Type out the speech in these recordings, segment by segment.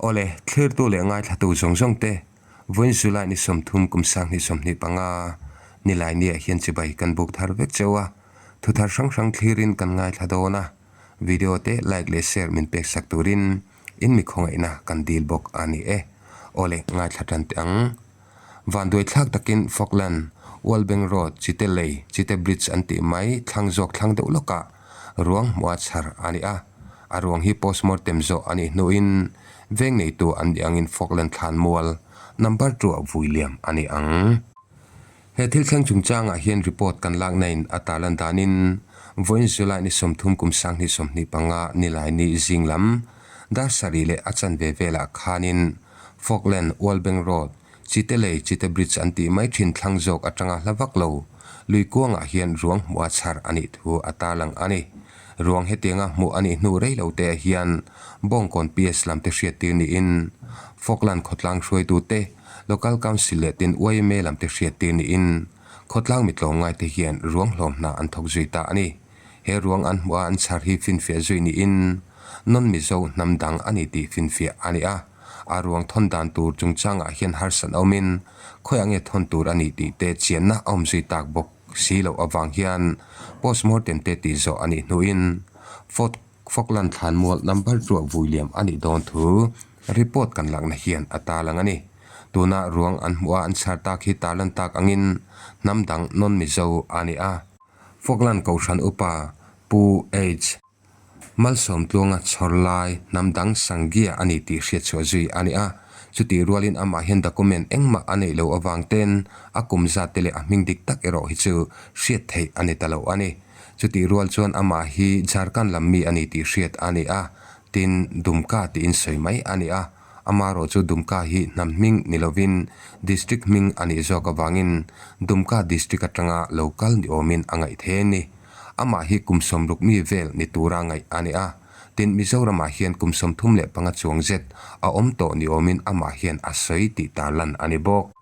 Awle, thlirtu leh ngaithlatu zawng zawng te, vawiin July ni 30 kum 2025, nilai niah hian chibai kan buk thar vek cheu a, thu thar hrang hrang thlirin kan ngaithla dawn a, video te like leh share min pek sak turin in mi khawngaihna kan dil bawk a ni e. Awle, ngaithla tan teh ang. Vanduai thlak takin Falkland, Wallbank Road, Chite Lei, Chite Bridge an tih mai thlang zawk thlang deuh lawkah ruang hmuha chhar a ni a. A ruang hi postmortem zawh a nih hnuin veng neitu an nih angin Falkland thlan mual number two-ah vui liam a ni ang. He thil thleng chungchangah hian report kan lakna-in a tarlan danin vawiin July ni 30 kum 2025 Nilaini zing lam dar sarih leh a chanve velah khanin Falkland, Wallbank Road, Chite lei Chite Bridge an tih mai thin thlang zawk atanga hla vak lo lui kuangah hian ruang hmuh a chhar a nih thu a tarlang a ni. Ruang hetianga hmuh a nih hnu rei lo te hian Bawngkawn PS lam te hriattir niin Falkland khawtlang hruaitute, Local Council leh tin yma lam te hriattir niin khawtlang mi tlawmngai te hian ruang hlawm hna an thawk zui ta a ni. He ruang an hmuh a an chhar hi finfiah zui niin non-Mizo hnam dang a ni tih finfiah a ni a. A ruang thawn dan tur chungchangah hian harsat awmin khawiah nge thawn tur a nih tih te chianna a awm zui tak bawk si loh avang hian postmortem te tih zawh a nih hnuin Fort Falkland thlanmual number ruah vui liam a nih dawn thu report kan lakna hian a tarlang a ni. Tuna ruang an hmuh a an chhar tak hi tarlan tak angin hnam dang non-Mizo a ni a. Falkland Kohhran upa Pu H. Malsawmtluanga chhawr lai hnam dang Sanggia a ni tih hriatchhuah zui a ni a. Chutih rualin amah hian document engmah a neih loh avang ten a kum zat te leh a hming dik tak erawh hi chu hriat theih a ni ta lo a ni. Chutih rual chuan amah hi Jharkhand lam mi a ni tih hriat a ni a, tin Dumka tiin sawi mai a ni a. Amaherawh chu Dumka hi hnam hming ni lovin district hming a nih zawk avangin Dumka district atanga lo kal ni awmin a ngaih thei a ni. Amah hi kum 60 mi vel ni tura ngaih a ni a, tin Mizoramah hian kum 35 chuang zet a awm tawh ni awmin amah hian a sawi tih tarlan a ni bawk.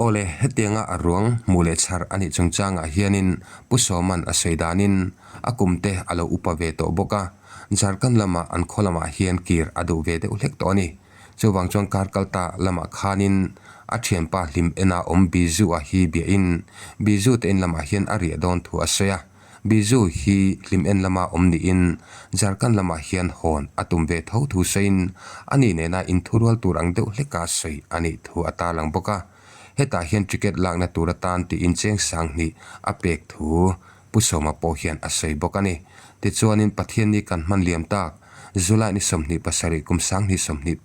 Awle, hetianga a ruang hmuh leh chhar a nih chungchangah hianin Pu Sawman a sawi danin a kumte a lo upa ve tawh bawk a, Jharkhand lama an khaw lamah hian kir a duh ve deuh hlek tawh a ni. Chuvang chuan kar kalta lamah khanin a thianpa hlim ena awm Biju-a hi biahin Biju te in lamah hian a riah dawn thu a sawi a. Biju hi hlim en lama awm niin Jharkhand lamah hian hawn a tum ve tho thu sawiin ani nena inthurual tur ang deuh hleka sawi a nih thu a tarlang bawk a. Hetah hian ticket lakna tur atan tiin cheng 2000 a pek thu Pu Sawma pawh hian a sawi bawk a ni. Tichuanin Pathianni kan hman liam tak, July ni 27 kum 2025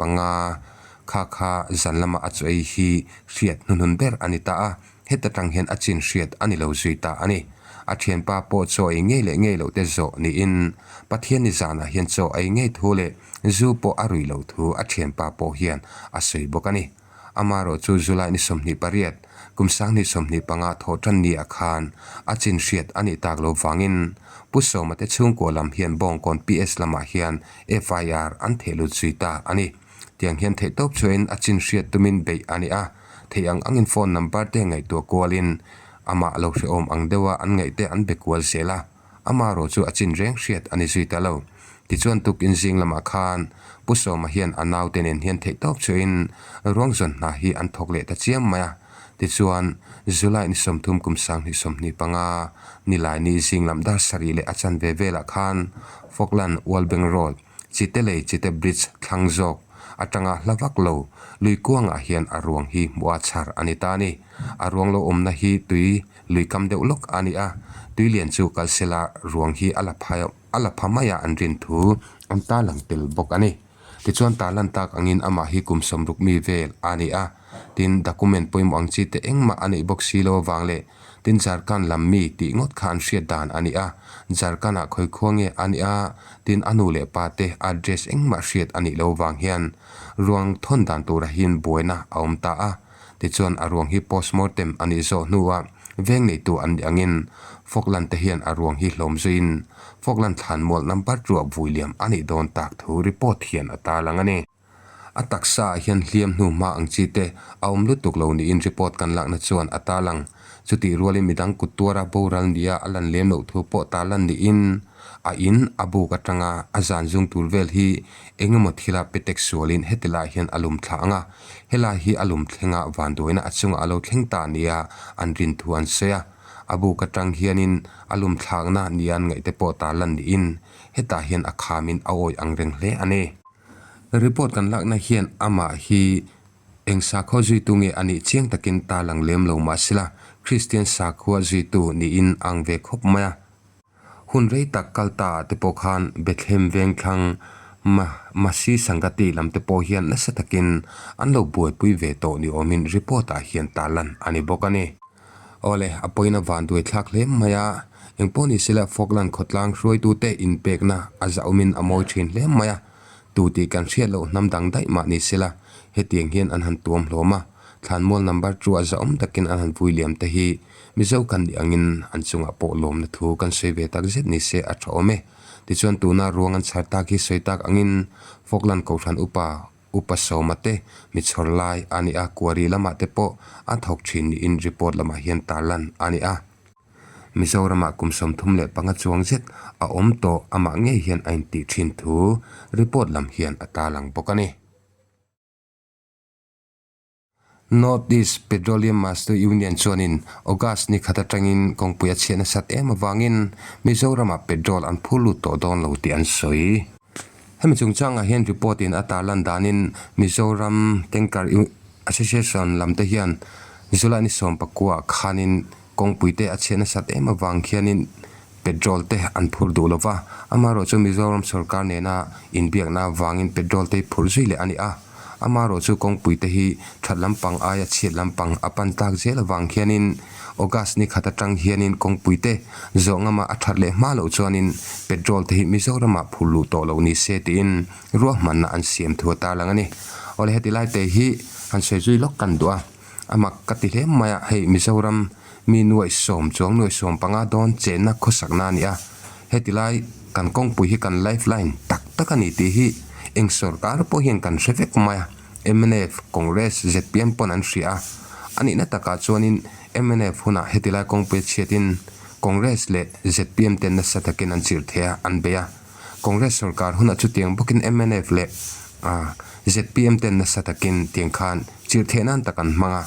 kha kha zan lama a chaw ei hi hriat hnuhnun ber a ni ta a, heta tang hian a chin hriat a ni lo zui ta a ni. A thianpa pawh chaw ei ngei leh ngei loh te zawh niin Pathianni zanah hian chaw ei ngei thu leh zu pawh a rui lo thu a thianpa pawh hian a sawi bawk a ni. Amaherawh chu July ni 28, kum 2025 thawh tan ni ah khan a chin hriat a nih tak lo vangin Pu Sawma te chhungkua lam hian Bawngkawn PS lamah hian FIR an theh lut zui ta a ni. Tiang hian theihtawp chuain a chin hriat tumin beih a ni a, theih ang angin phone number te ngaihtuah kualin amah lo hrehawm ang deuha an ngaih te an be kual zel a. Amaherawh chu a chin reng hriat a ni zui ta lo. Tichuan tukin zing lamah khan Pu Sawma hian a naute nen hian theihtawp chuain ruang zawn hna hi an thawk leh ta chiam mai a. Tichuan July ni 30 kum 2025 Nilaini zing lam dar sarih leh a chanve velah khan Falkland Wallbank Road, Chite lei Chite Bridge thlang zawk atanga hla vak lo lui kuangah hian a ruang hi hmuh a chhar a ni ta a ni. A ruang lo awmna hi tui lui kam deuh lawk a ni a, tui lian chu kal sela ruang hi a la pha a la pha mai a an rin thu an tarlang tel bawk a ni. Tichuan tarlan tak angin amah hi kum 60 mi vel a ni a, tin document pawimawh ang chi te engmah a neih bawk si lo avang leh tin Jharkhand lam mi tih ngawt kha an hriat dan a ni a, Jharkhand ah khawikhua nge a ni a, tin a nu leh pa te address engmah hriat a nih lo avang hian ruang thawn dan turah hian buaina a awm ta a. Tichuan a ruang hi postmortem a nih zawh hnuah veng neitu an nih angin Falkland te hian a ruang hi hlawm zuiin Falkland thlanmual number ruah vui liam a nih dawn tak thu report hian a tarlang a ni. A taksa ah hian hliam hnu hma ang chi te a awm lutuk lo niin report kan lakna chuan a tarlang. Chutih rualin midang kut tuara boral nia a lan lem loh thu pawh tarlan niin. A in a buk atanga a zan zung tur vel hi eng emaw thila petek sualin heti lai hian a lum thla ang a, helai hi a lum thlenga vanduaina a chungah a lo thleng ta nia an rin thu an sawi a. A buk atang hianin a lum thlakna nia an ngaih te pawh tarlan niin hetah hian a khamin a awih ang reng hle a ni. Report kan lakna hian amah hi eng sakhaw zuitu nge a nih chiang takin tarlang lem lo mahsela Kristian sakhua zuitu niin ang ve khawp mai a. Hun rei tak kal ta ah te pawh khan Bethlehem vengthlang Ma Masi Sangati lam te pawh hian nasa takin an lo buaipui ve tawh ni awmin report ah hian tarlan a ni bawk a ni. Awle, a pawhin a vanduai thlak hle mai a, engpawh ni sela Falkland khawtlang hruaitute inpekna a zahawmin a mawi thin hle mai a, tu tih kan hriat loh hnam dang daih mah ni sela hetiang hian an han tuam hlawm a, thlanmual number chu a zahawm takin an han vui liam te hi Mizo kan nih angin an chungah pawh lawmna thu kan sawi ve tak zet ni se a tha awm e. Tichuan tuna ruang an chhar tak hi sawi tak angin Falkland Kohhran upa Upa Sawma te mi chhawr lai a ni a, Kuari lamah te pawh a thawk thin niin report lamah hian tarlan a ni a. Mizoramah kum 35 chuang zet a awm tawh amah ngei hian a intih thin thu report lam hian a tarlang bawk a ni. North East Petroleum Master Union chuanin August ni khat atangin kawngpui a chhiat nasat em avangin Mizoramah petrol an phur lut tawh dawn lo tih an sawi. Hemi chungchangah hian report in a tarlan danin Mizoram Tanker Association lam te hian July ni 19 khanin kawngpui te a chhiat nasat em avang khianin petrol te an phur duh lo va, amaherawhchu Mizoram sorkar nena inbiakna avangin petrol te hi phurh zui leh a ni a. Amaherawhchu kawngpui te hi that lampang aia chhiat lampang a pan tlak zel avang hianin August ni khat atang hianin kawngpui te zawh ngama a that leh hma loh chuanin petrol te hi Mizoramah phur luh tawh loh ni se tiin ruahmanna an siam thu a tarlang a ni. Awle heti lai te hi han sawi zui lawk kan duh a, a mak ka ti hle mai a, hei Mizoram mi nuaih sawm chuang nuaih 15 dawn chenna khawsakna a ni a. Heti lai kan kawngpui hi kan life line tak tak a ni tih hi eng sorkar pawh hian kan hre vek mai a, mnf, Congress, zpm pawn an hria a, a nihna takah chuanin mnf hunah heti lai kawngpui a chhiatin Congress leh zpm ten nasa takin an chirh thei a, an bei a. Congress sorkar hunah chutiang bawkin mnf leh zpm ten nasa takin tiang khan chirh theh nan tak an hmang a.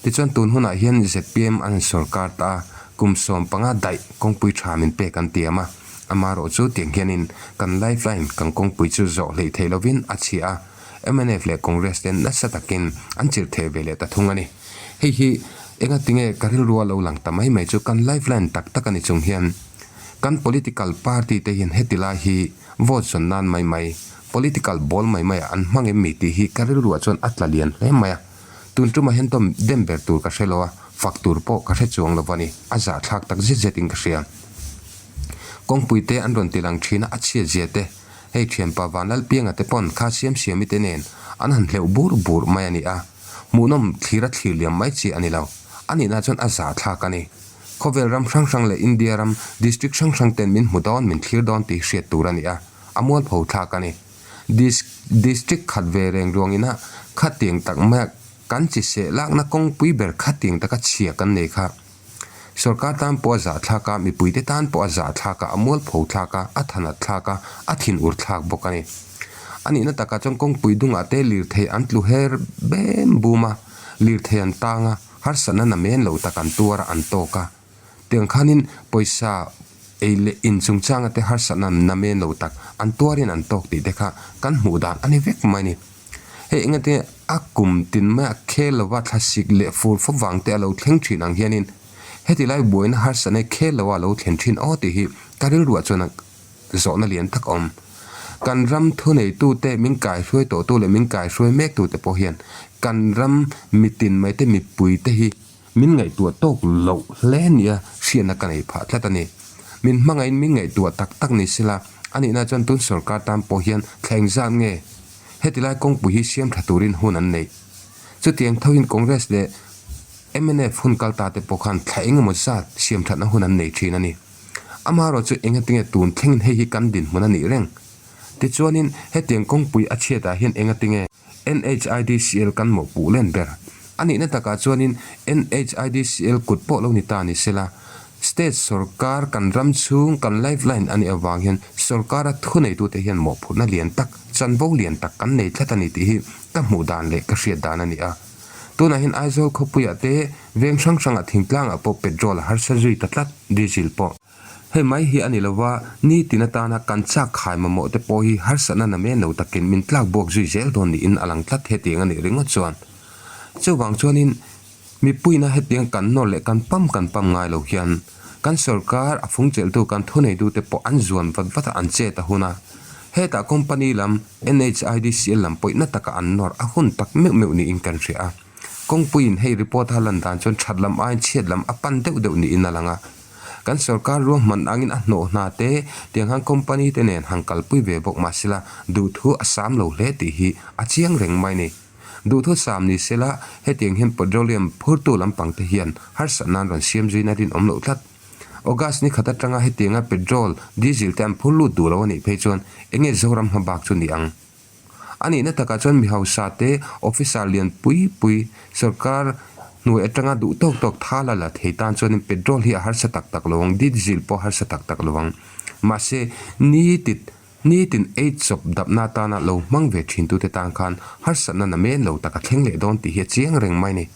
Tichuan tun hunah hian zpm an sorkar ta a, kum 15 daih kawngpui tha min pek an tiam a. Amaherawh chu tiang hianin kan lifeline kan kawngpui chu zawh hleih theih lovin a chhia a, mnf leh Congress ten nasa takin an chirh theh ve leh ta thung a ni. Hei hi engatinge ka rilrua lo lang ta mai mai chu kan lifeline tak tak a ni chung hian kan political party te hian heti lai hi vote zawn nan mai mai, political ball mai mai ah an hmang em mi tih hi ka rilruah chuan a tla lian hle mai a. Tun tumah hian tawm dem ber tur ka hre lo a, fak tur pawh ka hre chuang lo a ni, a zahthlak tak zet zet in ka hria. Kawngpui te an rawn ti lang thin a, a chhiat zia te, hei thianpa Vanlalpianga te pawn kha Siamsiami te nen an han hleuh bur bur mai a ni a, hmuhnawm thlir a thlir liam mai chi a ni lo, a nihna chuan a zahthlak a ni. Khawvel ram hrang hrang leh India ram district hrang hrang ten min hmu dawn, min thlir dawn tih hriat tur a ni a, a mualpho thlak a ni. District khat ve reng ruang ina khatiang tak maia kan chi seh lakna kawngpui ber khatiang taka chhia kan nei kha. Sorkar tan pawh a zahthlak a, mipuite tan pawh a zahthlak a, a mualpho thlak a, a thanat thlak a, a thinur thlak bawk a ni. A nihna takah chuan kawngpui dungah te lirthei an tlu her bem bum a, lirthei an tang a, harsatna namen lo tak an tuar a, an tawk a. Tiang khanin pawisa ei leh in chungchanga te harsatna namen lo tak an tuarin an tawk tih te kha kan hmuh dan a ni vek mai a ni. Hei engati a kum tin maia khel lova thlasik leh fur fawp vang te a lo thleng thin ang hianin heti lai buaina harsatna hi khel lova a lo thlen thin aw tih hi ka rilruah chuan a zawhna lian tak a awm. Kan ram thuneitute min kaihruai tawhtu leh min kaihruai mektute pawh hian kan ram mitin mai te mipuite hi Min ngaihtuah tawk loh hle nia hriatna ka nei phah tlat a ni. Min hmangaihin min ngaihtuah tak tak ni sela, a nihna chuan tun sorkar tan pawh hian thla engzat nge heti lai kawngpui hi siam tha turin hun an neih. Chutiang thoin Congress leh mnf hun kal ta te pawh khan thla engemaw zat siam thatna hun an nei thin a ni. Amaherawh chu engatinge tun thlengin hei hi kan dinhmun a nih reng. Tichuanin hetiang kawngpui a chhiatah hian engatinge NHIDCL kan mawhpuh len ber. A nihna takah chuanin NHIDCL kut pawh lo ni ta ni sela. State sorkar kan ram chhung kan lifeline a nih avang hian sorkara thuneitute hian mawhphurhna lian tak, chanvo lian tak kan nei tlat a ni tih hi ka hmuh dan leh ka hriat dan a ni a. Tunah hian Aizawl khawpuiah te veng hrang hrangah thingtlangah pawh petrol a harsa zui ta tlat, diesel pawh. Hei mai hi a ni lova, nitin atana kan chak khai mamawh te pawh hi harsatna na men lo takin min tlak buak zui zel dawn niin a lang tlat hetiang a nih ringawt chuan. Chuvang chuanin mipuina hetiang kan nawr leh kan pam kan pam ngai lo hian kan sorkar a fungchelhtu kan thuneitute pawh an zuan vat vat a an chet a hun a. Hetah company lam NHIDCL lam pawihna taka an nawr a hun tak meuh meuh niin kan hria a. Kawngpuiin hei report a lan dan chuan that lam aiin chhiat lam a pan deuh deuh niin a lang a. Kan sorkar ruahman angin a hnawh hna te, tiang han company te nen han kalpui ve bawk mah sela duhthu a sam lo hle tih hi a chiang reng mai ni. Duhthu sam ni sela hetiang hian petroleum phurtu lampang te hian harsat nan rawn siam zuina rinawm loh tlat. August ni khat atanga hetianga petrol, diesel te an phur lut duh lo a nih phei chuan enge Zoram hmabak chu ni ang? A nihna takah chuan mi hausa te, officer lian pui pui, sorkar hnuai atanga duh tawk tawk thal a la thei tan chuanin petrol hi a harsa tak tak lo ang, diesel pawh a harsa tak tak lo ang. Mahse, nitin nitin ei chawp dapna atana lo hmang ve thintute tan khan harsatna na men lo tak a thleng leh dawn tih hi a chiang reng mai a ni.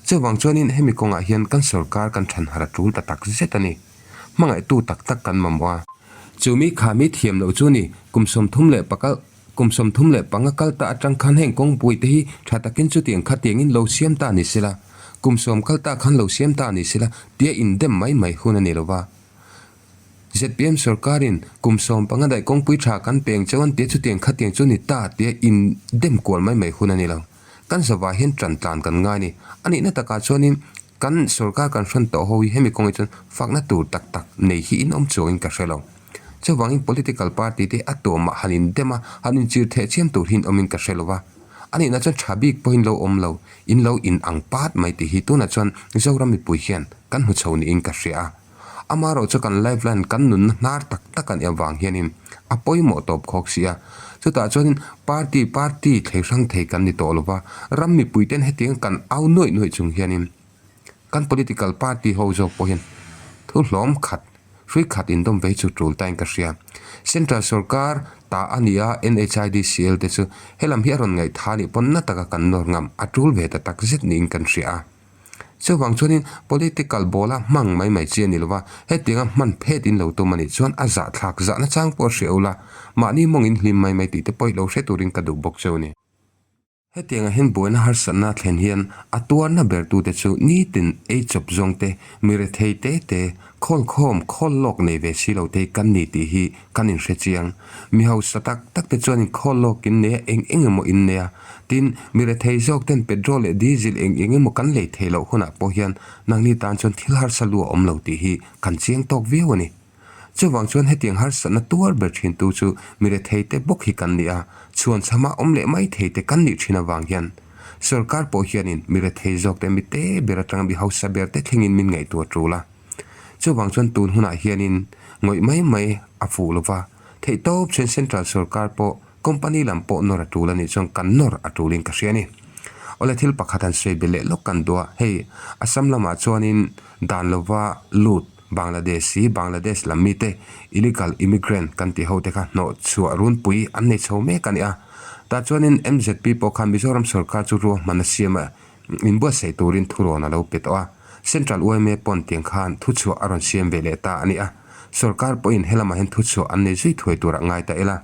Chuvang chuanin hemi kawngah hian kan sorkar kan thanhar a tul ta tak zet a ni. Hmangaihtu tak tak kan mamawh a. Chumi kha mi thiam loh chu ni, kum 30 leh pakal, kum 35 kal ta atang khan heng kawngpui te hi tha takin chutiang khatiangin lo siam ta ni sela, kum 10 kal ta khan lo siam ta ni sela tia indem mai mai hun a ni lova. Zpm sorkarin kum 15 daih kawngpui tha kan peng cheu an tia chutiang khatiang chu ni ta tia indem kual mai mai hun a ni lo. Kan zavah hian tan tlan kan ngai a ni. A nihna takah chuanin Kan sorkar kan hrawn tawh ho hi hemi kawngah chuan fakna tur tak tak nei hi in awm chuangin ka hre lo. Chuvangin political party te a tuamah han indem a, han inchir theh chiam tur hi in awmin ka hre lo va. A nihna chuan tha bik pawhin lo awm lo, in lo in ang pat mai tih hi tunah chuan Zoram mipui hian kan hmu chho niin ka hria a. Amaherawh chu kan lifeline kan nunna hnar tak tak a nih avang hianin a pawimawh tawp khawk si a. Chutah chuanin party party thlei hrang thei kan ni tawh lo va, ram mipuiten hetiang kan au nuaih nuaih chung hianin kan political party ho zawk pawh hian thu hlawm khat, hrui khat indawm vei chu tul tain ka hria. Central sorkar ta a ni a, NHIDCL te chu helam hi a rawn ngaihtha nih pawn na taka kan nawr ngam a tul ve ta takzet niin kan hria a. Chuvang chuanin political ball a hmang mai mai chi a ni lova, hetianga hman phet in lo tum a nih chuan a zahthlak zahna chang pawh a hria ula, mahni mawngin hlim mai mai tih te pawh i lo hre turin ka duh bawk cheu a ni. Hetiangah hian buaina harsatna thlen hian a tuarna bertute chu nitin ei chawp zawng te, mi rethei te te, khawlkhawm khawl lawk nei ve si lo te hi kan ni tih hi kan inhre chiang. Mi hausa tak tak te chuan inkhawl lawk in nei a, eng eng emaw in nei a. Tin, mi rethei zawk ten petrol leh diesel eng eng emaw kan lei theih loh hunah pawh hian nangni tan chuan thil harsa lu a awm lo tih hi kan chiang tawk viau a ni. Chuvang chuan hetiang harsatna tuar ber thintu chu mi rethei te bawk hi kan ni a, chhuan chhama awm leh mai thei te kan nih thin avang hian sorkar pawh hianin mi rethei zawk te mi te ber atanga mi hausa ber te thlengin min ngaihtuah tul a. Chuvang chuan tun hunah hianin ngawih mai mai a fuh lo va, theihtawp chuan central sorkar pawh company lam pawh nawr a tul a nih chuan kan nawr a tulin ka hria a ni. Awle thil pakhat han sawi belh leh lawk kan duh a, hei Assam lamah chuanin dan lova lut Bangladesh hi Bangladesh lam mite illegal immigrant kan tih ho te kha hnawh chhuah runpui an nei chho mek a ni a. Tah chuanin MZP pawh khan Mizoram sorkar chu ruahman a siam a, inbuatsaih turin thurawn a lo pe tawh a. Central yma pawn tiang khan thuchhuah a rawn siam ve leh ta a ni a. Sorkar pawhin helamah hian thuchhuah an nei zui thuai turah ngai ta ila.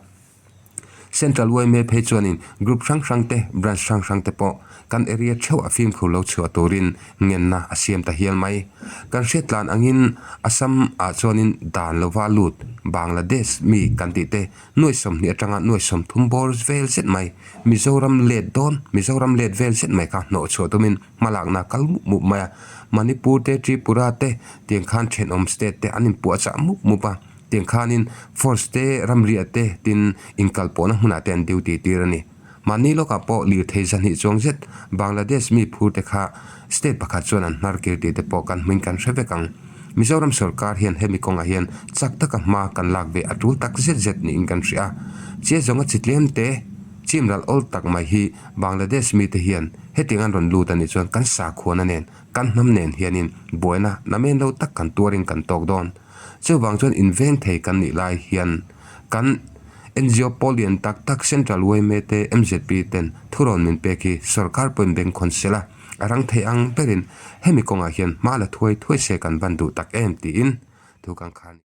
Central yma phei chuanin group hrang hrang te, branch hrang hrang te pawh kan area theuh a fimkhur lo chhuah turin ngenna a siam ta hial mai. Kan hriat tlan angin Assam ah chuanin dan lova lut Bangladesh mi kan tih te nuai 20 atanga nuai 30 bawr vel zet mai Mizoram let dawn, Mizoram let vel zet mai kha hnawh chhuah tumin hmalakna kal mup mup mai a. Manipur te, Tripura te tiang khan thenawm state te an inpuahchah mup mup a. Tiang khanin force te, ramriah te tin inkalpawhna hmunah te an duty tir a ni. Mahni lawkah pawh lirthei 200 chuang zet Bangladesh mi phur te kha state pakhat chuan an hnar kir tih te pawh kan hmuin kan hre vek ang. Mizoram sorkar hian hemi kawngah hian chak taka hma kan lak ve a tul tak zet zet niin kan hria a. Chia zawnga chi tlem te. Chim ral awl tak mai hi Bangladesh mite hian hetiang an rawn lut a nih chuan kan sakhuana nen, kan hnam nen hianin buaina namen lo tak kan tuarin kan tawk dawn. Chuvang chuan inveng thei kan nih lai hian kan ngo pawl lian tak tak Central yma te, mzp ten thurawn min pek hi sorkar pawhin bengkhawn sela a rang thei ang berin hemi kawngah hian hma la thuai thuai se kan van duh tak em tiin thu kan khar ni.